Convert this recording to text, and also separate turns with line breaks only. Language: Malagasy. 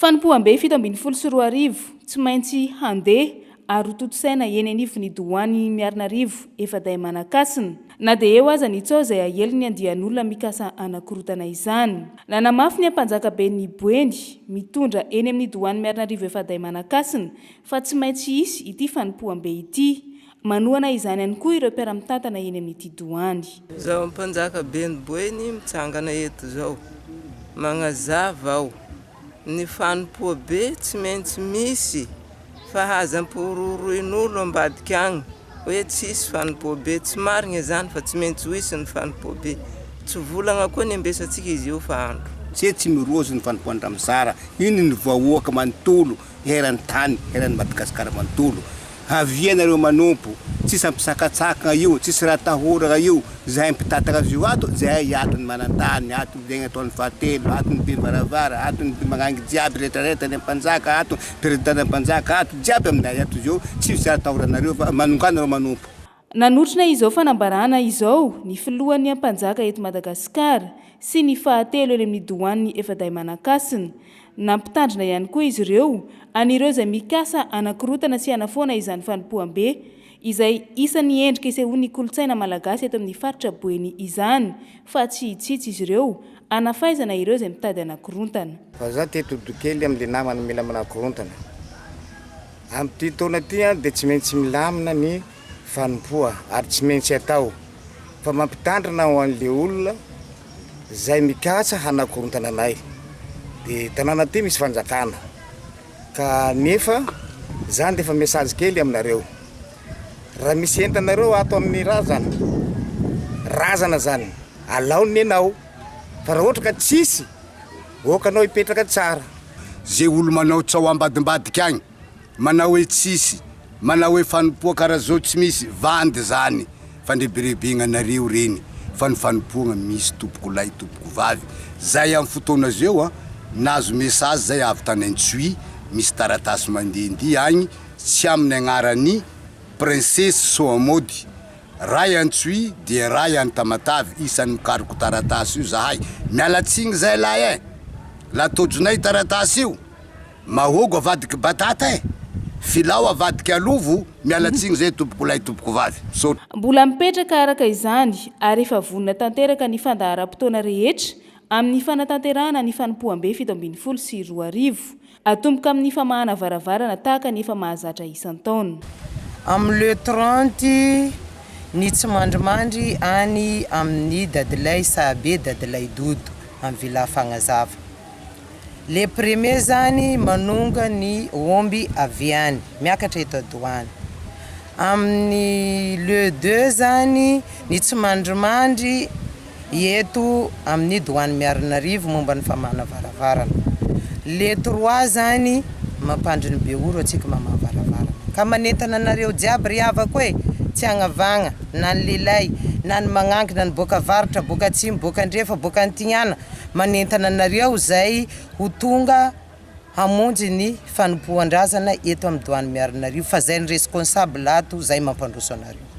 Fanompoam-be 2017, tsy maintsy handeha ary ho tontosaina eny anivon'ny Doany Miarinarivo Efadahy Manakasina. Na dia eo aza ny tsaho izay aelin'ny andian'olona mikasa hanakorotana izany. Nanamafy ny Ampanjakaben'ny Boeny mitondra eny amin'ny Doany Miarinarivo Efadahy Manakasina fa tsy maintsy hisy ity fanompoam-be ity. Manohana izany ihany koa ireo mpiara-mitantana eny amin'ity doany.
Zao Ampanjaka ben'ny Boeny mitsangana eto zao, magnazava aho, ny fanompoa-be tsy maintsy misy fa aza ampihorohoroin'olo ambadika agny hoe tsisy fanompoa-be, tsy marigny zany fa tsy maintsy ho hisy ny fanompoa-be, tsy volagna koa ny ambesantsika izy io fa andro.
Tse tsy miroso ny fanompoan-dRamosara, iny ny vahoaka manontolo eran'ny tany, eran'i Madagasikara manontolo. Avia nareo manompo, tsisy ampisakatsakagna io, tsisy raha atahoragna io, zahay mpitatagna azy io ato, zahay ato ny manantany, ato ny zegny ataony fahatelo, ato ny be varavara, ato ny magnangy jiaby retraretra ny ampanjaka ato, président ny ampanjaka ato, jiaby aminay ato izy io, tsisy raha atahoranareo fa manongà nareo manompo.
Nanotrona izao fanambarana izao ny filohan'ny Ampanjaka eto Madagasikara sy ny fahatelo eny amin'ny Dohanin'ny Efadahy Manankasina. Nampitandrina ihany koa izy ireo an'ireo izay mikasa hanakorotana sy hanafoana izany fanompoam-be izay isan'ny endrika isehoan'ny kolontsaina malagasy eto amin'ny faritra Boeny izany fa tsy hitsitsy izy ireo hanafaizana ireo izay mitady hanakorontana.
Fa za te hitodika kely amle namana mila manakorontana. Amin'ity taona ity dia tsy maintsy milamina ny fanompoa ary tsy maintsy atao fa mampitandrina ho an'le olona izay mikasa hanakorontana anay. Dia tanàna ity misy fanjakana ka nefa zany dia efa message kely aminareo. Raha misy entanareo ato amin'ny razana, razana zany alao ny nenao fa raha ohatra ka tsisy Aoka anao hipetraka tsara.
Ze olo manao tsao ambadimbadika agny, manao hoe tsisy, manao hoe fanompoa kara zao tsy misy, vandy zany, fandrebirebegna anareo regny, fa ny fanompoagna misy tompoko lahy tompoko vavy, zay am fotoagna zeo an, nahazo message zay avy tany Antsohihy, misy taratasy mandehandeha agny, tsy aminy agnarany princesse Soamody, Ray Antsohihy dia Ray any Tamatave isan'ny mikaroko taratasy io zahay miala tsigny zay lahy eh! La tojonay taratasy io mahogo avadiky batata eh! Filao avadiky alovo miala tsigny zay tompoko lahy tompoko vavy misaotra.
Mbola mipetraka araka izany ary efa vonona tanteraka ny fandaharam-potoana rehetra amin'ny fanatanterahana ny fanompoam-be 2017. Atomboka amin'ny famahana varavarana tahaka ny efa mahazatra isan-taona.
Amin'ny le 30 ny tsy mandrimandry any amin'ny Dadilay Sahabe Dadilay Dodo amin'ny Villa Fagnazava. Le premier zany manonga ny omby avy any miakatra eto Adohany. Amin'ny le deux zany ny tsy mandrimandry eto amin'ny Douane Miarinarivo momba ny famahana varavarana. Le trois zany mampandry ny Behoro antsika mamaha varavarana. Ka manentana anareo jiaby ry havako e, tsy agnavagna na ny lehilahy na ny magnangy na ny boaka avaratra, boaka atsimo, boaka andrefa, boaka antignana, manentana anareo zay ho tonga hamonjy ny fanompoan-drazana eto amin'ny Douane Miarinarivo fa zay ny responsable ato zay mampandroso anareo.